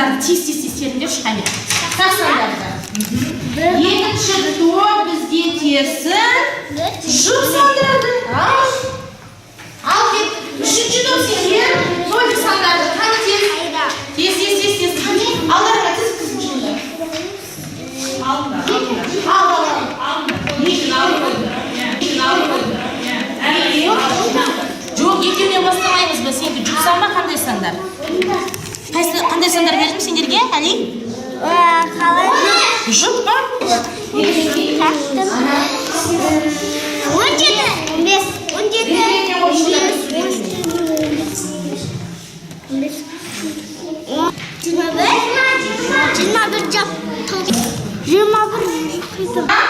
Сандарды тез, тез, тез теріңдерші, қане, тақ сандарды. Екінші топ бізге терсін жұп сандарды. Ал, ал, кеттік. Үшінші топ, сендер нөлдік сандарды. Қане, тез, тез, тез, тез, тез, алдарыңа тізіп, тізіп шығыңдар. Алыңдар, алыңдар. Ал, ал, ал. Алыңдар. Екеуін алып қойыңдар. Иә, екеуін алып қойыңдар. Иә. Жоқ, екеуінен бастамаймыз ба? Сенікі жұп сан ба, қандай сандар? Қайсы, қандай сандар бердім сендерге, Әли? Қалай? Жұп па? 17, 15, 17, 15, 15, 21, 21 жап, 21.